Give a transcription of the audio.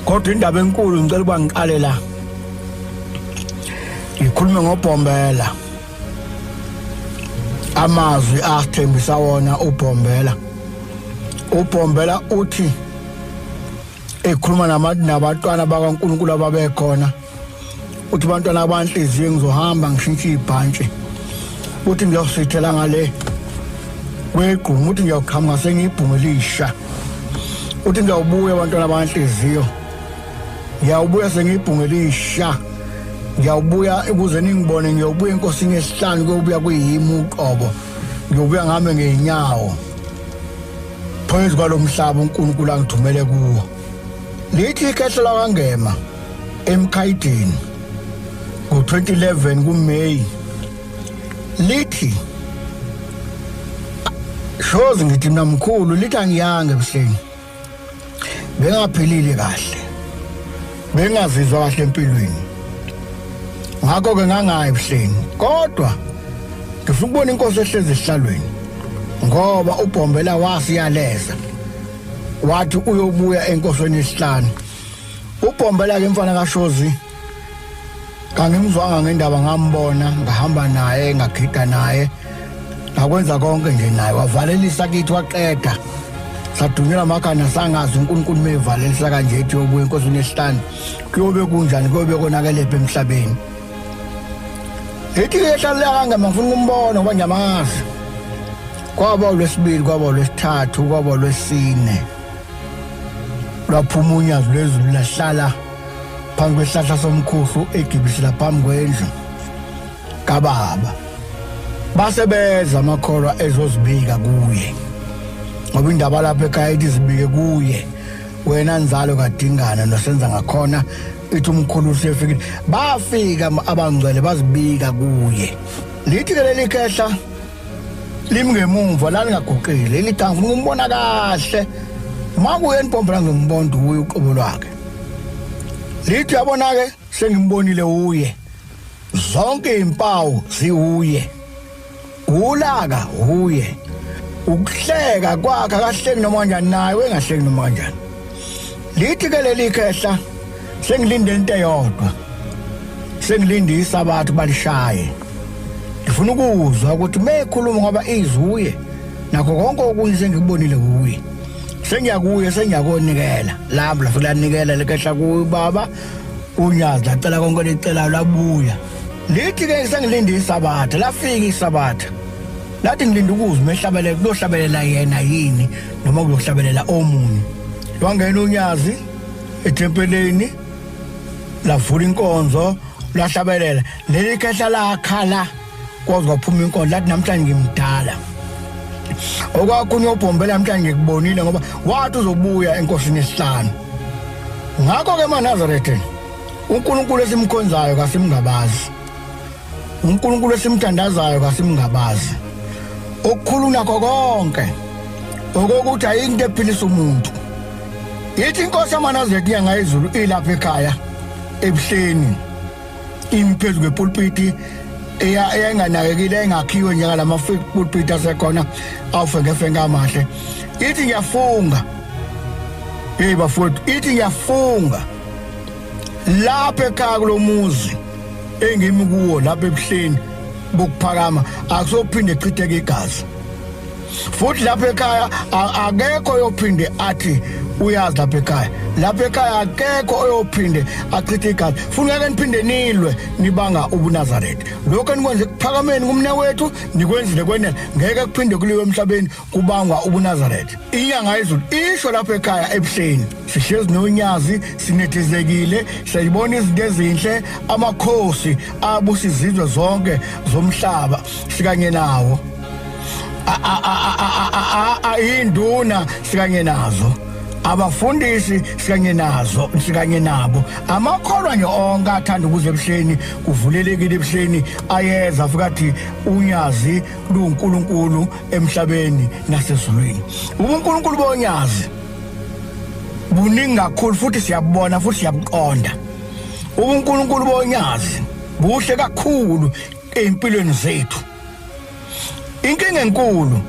Kodwa indaba enkulu ngicela ukuba ngiqale la, ngikhulume ngoBhombela, amazwi asithembisa wona uBhombela. UBhombela uthi ekhuluma nabantwana bakaNkulunkulu ababekhona, uthi bantwana abanhliziyo, ngizohamba ngishintshe ibhantshi, uthi ngiyosithela ngale kwegquma, uthi ngiyoqhamuka sengiyibhungu elisha, uthi ngiyawubuya abantwana abanhliziyo, ngiyawubuya sengiyibhungu elisha, ngiyawubuya ukuze ningibone, ngiyobuya enkosini yesihlanu, kuyobuya kuyimi uqobo, ngiyobuya ngame ngeenyawo phezu kwalomhlaba uNkulunkulu angithumele kuwo. Lithi ikhehla lakwaNgema eMkhayidini ngo-2011 kuMay, lithi shozi, ngithi mina mkhulu, lithi angiyanga ebuhleni, bengaphilile kahle, bengazizwa kahle empilweni, ngakho-ke ngangayi ebuhleni, kodwa ngifuna ukubona inkosi ehlezi esihlalweni, ngoba uBhombela wasiyaleza wathi uyobuya enkosweni yesihlanu. UBhombela ke mfana kaShozi kangimzwanga ngendaba, ngambona, ngahamba naye, ngagida naye, ngakwenza konke nje naye, wavalelisa kithi waqeda, sadunyelwa amakhanda, sangazi uNkulunkulu mevalelisa kanje ethi yobuya enkosini yesihlanu kuyobe kunjani, kuyobe konakelephi emhlabeni. Ethi ehlalela kangema, ngifuna ukumbona ngoba ngiyamazi. Kwaba olwesibili, kwaba olwesithathu, kwaba olwesine, lwaphuma unyazi lwezulu lahlala phambi kwesihlahla somkhuhlu egibisela phambi kwendlu kababa. Base beza amakholwa ezozibika kuye, ngoba indaba lapha ekhaya ithi zibike kuye wena nzalo kaDingana nosenza ngakhona, ithi umkhulu usefikile. Bafika abangcwele bazibika kuye. Lithi ke leli khehla limi ngemumva lalingaguqile, lithi angifuna ukumbona kahle, makuye nibhombela ngimbona uye uqobo lwakhe. Lithi yabona ke, sengimbonile uye, zonke impawu ziuye, ulaka uye, ukuhleka kwakhe akahleki noma kanjani, naye wengahleki noma kanjani. Lithi ke leli khehla, sengilinde into eyodwa, sengilinde isabatha balishaye, ngifuna ukuzwa ukuthi mekhuluma, ngoba izuye nakho konke okunye sengikubonile kuye, sengiyakuye, sengiyakonikela lami lafika lanikela lekehla kuye baba unyazi, lacela konke licelayo, labuya. Lithi ke sengilinde isabatha, lafika isabatha, lathi ngilinde ukuzwa mehlabelela, kuyohlabelela yena yini noma kuyohlabelela omunye. Wangena unyazi ethempeleni, lavula inkonzo, lahlabelela. Leli khehla lakhala kwaze kwaphuma inkonzo, lathi namhlanje ngimdala, okwakho uyobhombela namhlanje ngikubonile, ngoba wathi uzobuya enkosini esihlanu. Ngakho-ke maNazaretha, uNkulunkulu esimkhonzayo kasimngabazi, uNkulunkulu esimthandazayo kasimngabazi. Okukhulu nakho konke okokuthi ayikho into ephilisa umuntu. Ithi inkosi yamaNazaretha inyanga yezulu ilapha ekhaya ebuhleni, imi phezu kwepulpiti eyayinganakekile, engakhiwe njengalama pulpiti asekhona awufengefenge amahle. Ithi ngiyafunga, hey bafowethu, ithi ngiyafunga lapha ekhaya kulomuzi engimi kuwo lapha ebuhleni bokuphakama, akusophinde chitheke igazi futhi lapha ekhaya, akekho oyophinde athi uyazi lapha ekhaya, lapha ekhaya akekho oyophinde achithe igazi futhi, ngeke niphinde nilwe nibanga ubuNazaretha. Lokho enikwenze ekuphakameni kumne wethu nikwenzile kwenele, ngeke kuphinde kuliwe emhlabeni kubangwa ubuNazaretha. Inyanga yezulu isho lapha ekhaya ebuhleni, sihlezi nonyazi, sinethezekile, siyayibona izinto ezinhle, amakhosi abusa izizwe zonke zomhlaba sikanye nawo, induna sikanye nazo, abafundisi sikanye nazo, sikanye nabo, amakholwa nje onke athanda ukuze ebuhleni, kuvulelekile ebuhleni, ayeza afika athi unyazi luNkulunkulu emhlabeni nasezulwini. UbuNkulunkulu bonyazi buningi kakhulu, futhi siyabona futhi siyabuqonda. UbuNkulunkulu bonyazi buhle kakhulu empilweni zethu. Inkinga enkulu